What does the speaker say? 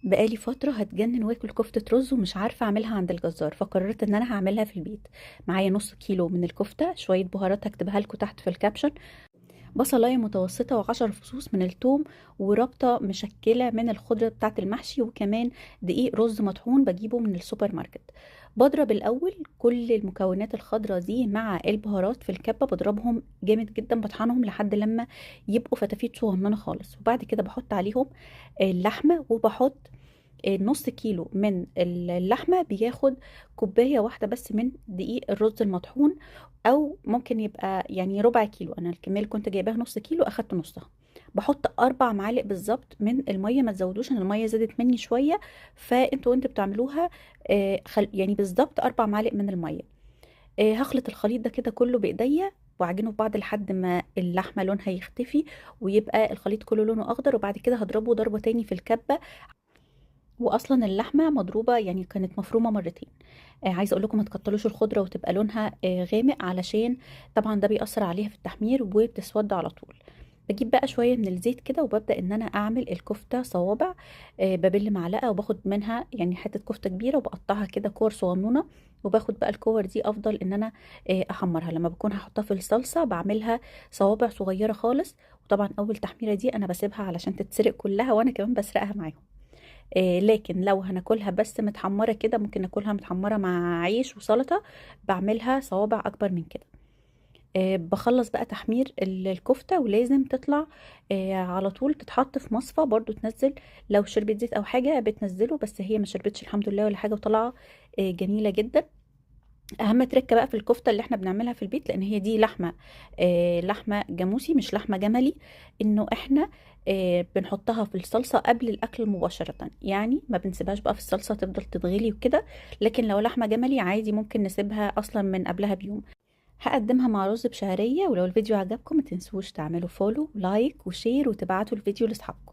بقالي فترة هتجنن واكل كفتة رز ومش عارفة اعملها عند الجزار، فقررت ان انا هعملها في البيت. معايا نص كيلو من الكفتة، شوية بهارات هكتبها لكم تحت في ال caption، بصلاية متوسطة و10 فصوص من الثوم، وربطة مشكلة من الخضرة بتاعة المحشي، وكمان دقيق رز مطحون بجيبه من السوبر ماركت. بضرب الأول كل المكونات الخضرة دي مع البهارات في الكبة، بضربهم جامد جدا، بطحنهم لحد لما يبقوا فتافيت صغننة خالص. وبعد كده بحط عليهم اللحمة، وبحط نص كيلو من اللحمة بياخد كوباية واحدة بس من دقيق الرز المطحون، أو ممكن يبقى ربع كيلو. أنا الكمية اللي كنت جايباها نص كيلو أخدت نصها. بحط 4 معالق بالظبط من المية، ما تزودوش عشان المية زادت مني شوية، فانتوا وانتوا بتعملوها، بالظبط 4 معالق من المية. هخلط الخليط ده كده كله بإيديا واعجنه في بعض لحد ما اللحمة لونها يختفي ويبقى الخليط كله لونه أخضر. وبعد كده هضربه ضربة تاني في الكبة، واصلا اللحمة مضروبة كانت مفرومه مرتين. عايزه اقول لكم ما تكتروش الخضرة وتبقى لونها غامق، علشان طبعا ده بيأثر عليها في التحمير وبتسود على طول. بجيب بقى شوية من الزيت كده وببدأ ان انا اعمل الكفتة صوابع. ببل معلقه وباخد منها حتة كفته كبيرة وبقطعها كده كور صغنونه، وباخد بقى الكور دي افضل ان انا احمرها. لما بكون هحطها في الصلصه بعملها صوابع صغيرة خالص، وطبعا اول تحميره دي انا بسيبها علشان تتسرق كلها، وانا كمان بسرقها معاهم. لكن لو هناكلها بس متحمرة كده، ممكن ناكلها متحمرة مع عيش وسلطة، بعملها صوابع أكبر من كده. بخلص بقى تحمير الكفتة، ولازم تطلع على طول تتحط في مصفى برضو، تنزل لو شربت زيت أو حاجة بتنزله، بس هي ما شربتش الحمد لله ولا حاجة، وطالعة جميلة جدا. اهم تركه بقى في الكفتة اللي احنا بنعملها في البيت، لان هي دي لحمه جاموسي مش لحمه جملي، انه احنا بنحطها في الصلصه قبل الاكل مباشرة، يعني ما بنسيبهاش بقى في الصلصه تفضل تتغلي وكده. لكن لو لحمه جملي عادي ممكن نسيبها اصلا من قبلها بيوم. هقدمها مع رز بشعريه. ولو الفيديو عجبكم ما تنسوش تعملوا follow like و share وتبعتوا الفيديو لاصحابكم.